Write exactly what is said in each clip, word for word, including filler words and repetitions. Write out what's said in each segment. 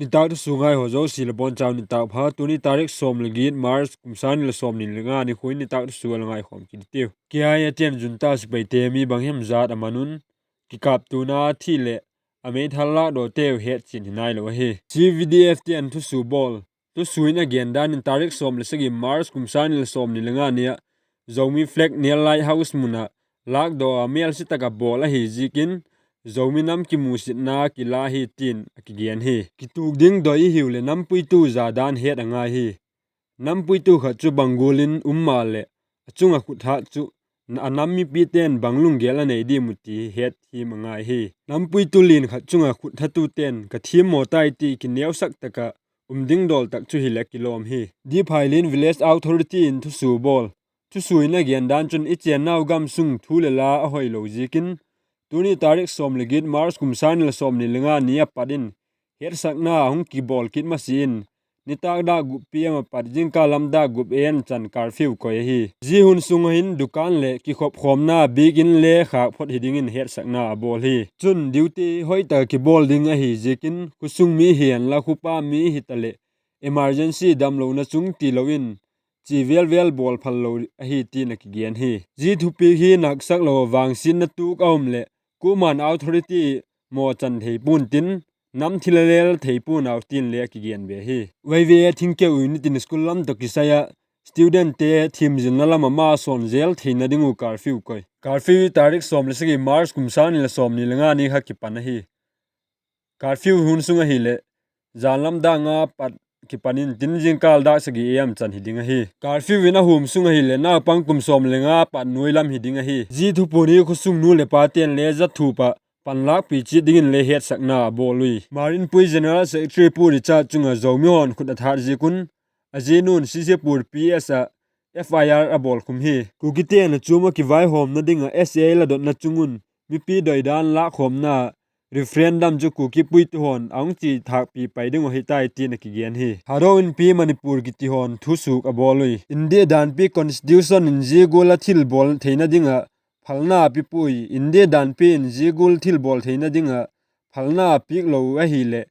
Nitâk thusua ngai haw zosia le bawn chau nitâk pha. Tuni tarik sawm le giat March kum sâng ni le sawmni le nga ni khun nitâk thusua la ngaikhawm kit i tiu. K I A te in junta sipaite mi bang hem zat a man un, kikâptuana thi leh a meithal lâkdawteu hetchian hi nailo ahi. C V D F te in thusua bawl, thusua in a gen dan in tarik sawm le sagi March kum sâng ni le sawmni le nga ni ah Zomi flag nêl Light House mun ah lâkdaw a mêlsia tak a bawl ahi ziakin Zomi nam kimusitna kila hi tin a kigen hi. Kituk ding doi i hiu leh nampuitu za dan het a ngai hi. Nampuitu khat chu bang gual in um maleh a chung ah khut hat chu a nam mipite'n bang lunggel a nei diam uh ti hi het thiam a ngai hi. Nampuitu lian khat chung ah khut hatute'n ka thiam maw tai ti kineusak tak ah um ding dawl tak chu hileh kilawm hi. D. Phailian Village Authority in thusua bawl, thusua in a gen dan chun i chênnau gam sung thu leh la a hoilo ziakin tuni tarik sawm le giat March kum sâng ni le sawmni le nga ni a pat in hetsakna a hung kibawl kit masia in nitâk dâk gup PM a pat zingkal lam dâk gup AM chan curfew koi ahi. Zia hun sung ah hin dukan leh kikhopkhawmna biakin le khâk phot hi dingin hetsakna a bawl hi. Chun duty hoi tak a kibawl ding ahi ziakin khusung mi hi'n la khupa mi hitaleh emergency damlona chung tilo in chia vêl vêl bawl phal lo ahi tin a kigen hi. Zia thupiak hi naksak lo a vangsiatna tuak a um leh kuama'n authority mawchan thei pua'n tin, nam thil a lel thei pua'n au tin le a kigen be hi. Vaive Thingkeu Unit in school lam tawh kisai ah studentte thiamzilna lam ah ma sawn zel theina ding uh curfew koi. Curfew tarik sawm le sagi March kum sâng ni le sawmni le nga ni kha kipan ahi. Curfew hun sung ahileh jan lam dâk nga pat kipan in tin zingkal dâk sagi AM chan hi ding ahi. Curfew in a hum sung ahileh naupang kum sawm le nga pat nuai lam hi ding ahi. Zia thupuan hi khusung nu leh pate'n le zathup ah panlâkpi chiat dingin le hetsakna a bawl ui. Marinpui General Secretary Pu Richard chung ah Zomi haw'n khut a that ziak un a zinu'n Sisipur PS ah FIR a bawlkhum hi. Kukite'n a chuam ah kivaihawmna ding ah SA la dotna chung un mipi doidan lâkkhawmna referendum chu Kuki puitu haw'n a hung chi thâkpi pai ding uh hi tai tin a kigen hi. Thadou Inpi Manipur kiti haw'n thusuak a bawl ui. India danpi constitution in zia gual a thil bawl theina ding ah phalna a pi puai. India danpi in zia gual thil bawl theina ding ah phalna a piak lo ahileh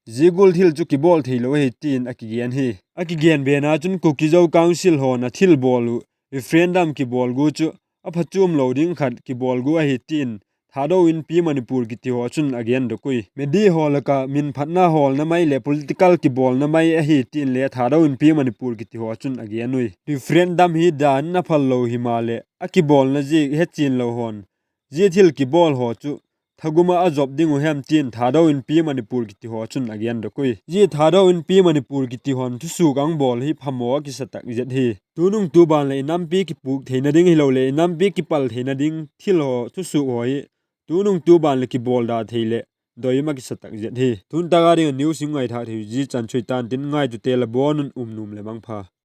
zia gual thil chu kibawl theilo ahi tin a kigen hi. A kigen bena chun Kuki-Zo Council haw'n a thil bawl uh referendum kibawl gu chu a phachuam lo ding khat kibawl gu ahi tin Thadou Inpi Manipur kiti haw chun a gendok ui. Media haw lak ah min phatna hawlna mai leh political kibawlna mai ahi tin le Thadou Inpi Manipur kiti haw chun a gen ui. Referendum hi dan in a phal lo himaleh a kibawlna ziak hechian lo haw'n zia thil kibawl haw chu thagum ah a zop ding uh hem tin Thadou Inpi Manipur kiti haw chun a gendok ui. Zia Thadou Inpi Manipur kiti haw'n thusuak a hung bawl hi phamaw a kisa tak zet hi. Tunung tu ban leh i nampi kipûk theina ding hiloleh i nampi kipal theina ding thil haw thusuak haw hi tunung tu ban leh kibawl da thei leh doi um a kisa tak zet hi. Tun tak a ding a news i ngaithâk thei uh zia chan chu hi ta'n tin, ngaitute la bawn un um nuam leh mangpha.